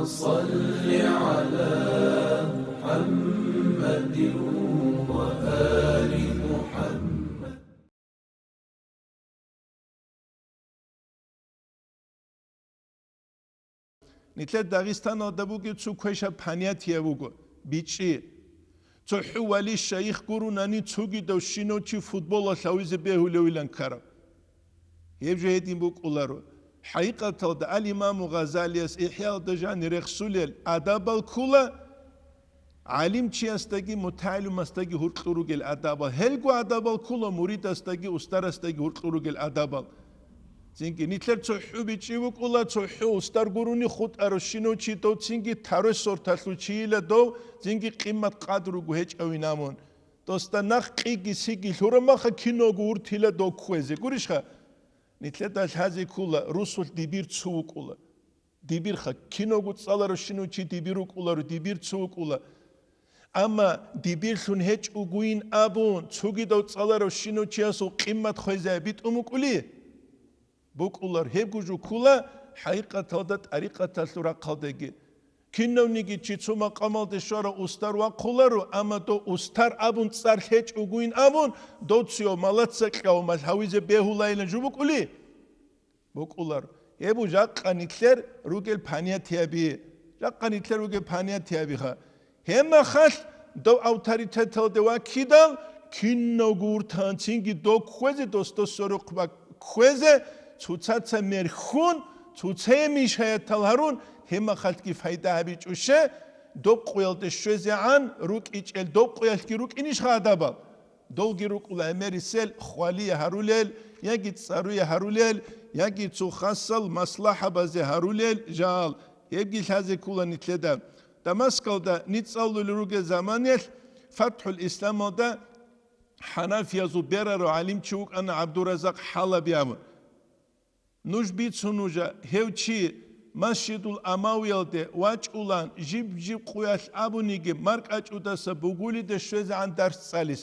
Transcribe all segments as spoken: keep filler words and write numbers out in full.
صل على محمد وآل محمد. Нилъер Дагъистаналда бугеб цо квешаб понятие буго, бичӀчӀи. ЦохӀо вали шайих гурунани цогидав щинав чи футболалъ гьавизе бегьулевилан ккараб. Гьеб жо гьедин букӀуларо. ХӀакъикъаталда ал-Имаму Гъазалияс ИхӀяалда жани рехсулел адабал ккула, гӀалимчиясдаги мутагӀалимасдаги гьуркьур ругел адабал, гьелго адабал ккула муридасдаги устарасдаги гьуркьур ругел адабал. Цинги нилъер цохӀо бичӀчӀи букӀула, цохӀо устар гурони хутӀарав щинав чи дов цинги тарой сорталъул чийила дов, цинги къимат-къадру гьечӀавин абун. Досда нах кьиги-сиги лъурамаха киного вуртила дов кквезе. Гурищха? Нилъеда лъазе ккула, русулъ дибир цо вукӀула. Дибирха, киного цӀаларав щинав чи дибир вукӀуларо, дибир цо вукӀула. Амма дибирлъун гьечӀогойин абун, цогидав цӀаларав щинав чиясул къимат хвезай битӀун вукӀули? БукӀулар, гьебго жо ккула хӀакъикъаталда тӀарикъаталъул рахъалдеги. Кинавниги чи цо макъамалде щварав устар вахъуларо, амма дов устар абун цӀар лъечӀогойин абун, дов цояв малаца кьавмал гьавизе бегьулайилан жо букӀули? БукӀулар. Гьеб жакъа нилъер ругел понятияби. Жакъа нилъер ругел понятиябиха. Гьебмахалъ дов авторитеталде ваккидал, кинавго вуртанцинги дов кквезе, досда сорухъ бак-, кквезе, цоцаца мерхьун, цоцае мишаятал гьарун, гьебмахалъги пайда гьабичӀуще, доб къуялде щвезегӀан рукӀичӀел доб къуялъги рукӀинищха адабал? Долги рукӀула гӀемерисел хвалие гьарулел, яги цӀаруе гьарулел, яги цо хасал маслахӀабазе гьарулел жал, гьебги лъазе ккула нилъеда. Дамаскалда ниж цӀалулел ругел заманаялъ ФатхӀул Исламалда хӀанафиязул берарав гӀалимчи вукӀана ГӀабдуразакъ ХӀалаби абун. Нуж бицун нужа, гьев чи Масжидул Амавиялде вачӀулан, жиб-жиб къуялъ абуниги, маркӀачӀудаса бугулиде щвезегӀан дарс цӀалис.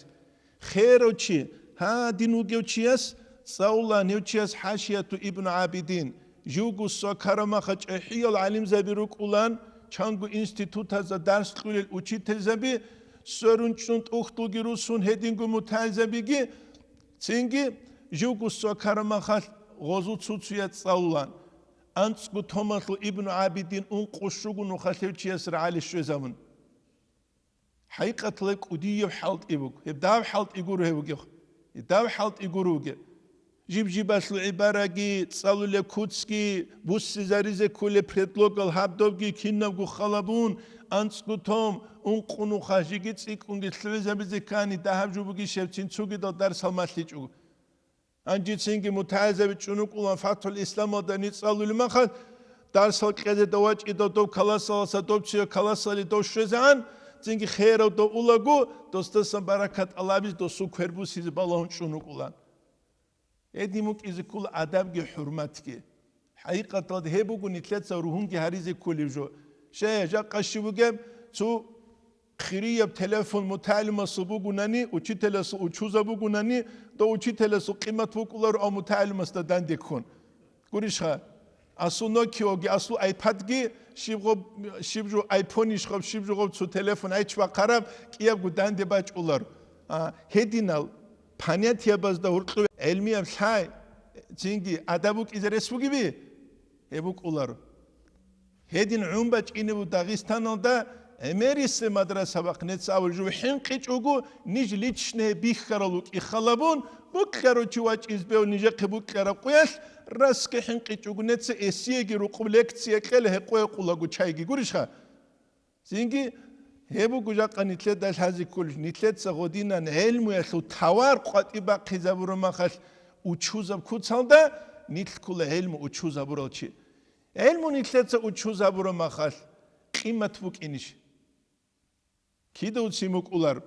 Херав чи, гьадин вугев чияс цӀалулан, гьев чияс ХӀашияту Ибну ГӀабидин, живго свакарамаха чӀехӀиял гӀалимзаби рукӀулан, чанго институтазда дарс кьулел учительзаби, сверун чӀун тӀухьдулги русун гьединго мутагӀилзабиги, цинги живго свакарамахалъ гъозу цуцуя цӀалулан, анцӀго томалъул Ибну ГӀабидин ункъо щуго нухалъев чияс рагӀали щвезабун. ХӀакъикъаталда кӀудияб хӀалтӀи буго. Гьеб дав хӀалтӀи гуро гьев вугев. Гьеб дав хӀалтӀи гуро вугев. Жиб-жибалъул гӀибараги, цӀалулеб куцги, буссизаризе кколеб предлогал гьаб-добги кинабго халабун, анцӀго том, ункъо нуха жиги цӀикӀкӀунги лъугӀизабизе ккани дагьаб жо бугищ гьебцин цогидал дарсал малъичӀого. Гьанжецинги мутагӀилзаби чӀун рукӀулан ФатхӀул Исламалда ниж цӀалулеб махалъ, дарсал кьезе дов вачӀидал дов каласаласа дов цояв каласалде дов щвезегӀан, цинги херав дов улаго, досдасан баракат тӀалабизе досул квер буссизе балагьун чӀун рукӀулан. Гьедин букӀизе ккола адабги хӀурматги. ХӀакъикъаталда гьеб буго нилъеца ругьунги гьаризе кколеб жо. Щай, жакъа щиб бугеб, цо хирияб телефон мутагӀилимасул бугунани, учителасул учузаб бугунани, дов учителасул къимат букӀуларо, ав мутагӀилимасда данде ккун. Гурищха, аслу Nokia-ги, аслу iPad-ги, щиб гъоб-, щиб жо iPhone-ищ гъоб, щиб жо гъоб цо телефон гӀеч бахъараб, кӀиябго данде бачӀуларо. А, гьединал понятиябазда гьоркьове гӀелмияб лъай, цинги адаб букӀизе рес бугеби? Гьеб букӀуларо. Гьедин гӀун бачӀине буго Дагъистаналда гӀемерисеб мадраса бахъ, нецаул жо хӀинкъичӀого, ниж личное бихьарал вукӀи халабун, букьарав чи вачӀиз бев нижехъе букьараб къуялъ, расги хӀинкъичӀого, неца эсиеги рукъуб лекция кьела гьекъо-гьекъулаго чайги гурищха? Цинги гьеб буго жакъа нилъеда лъазе кколеб, нилъеца гъодинан гӀелмуялъул тавар къватӀиб бахъизабураб махалъ учузаб куцалда, нилъ ккола гӀелму учузабурал чи. ГӀелму нилъеца учузабураб махалъ къимат букӀинищ? Кидавцин букӀулар,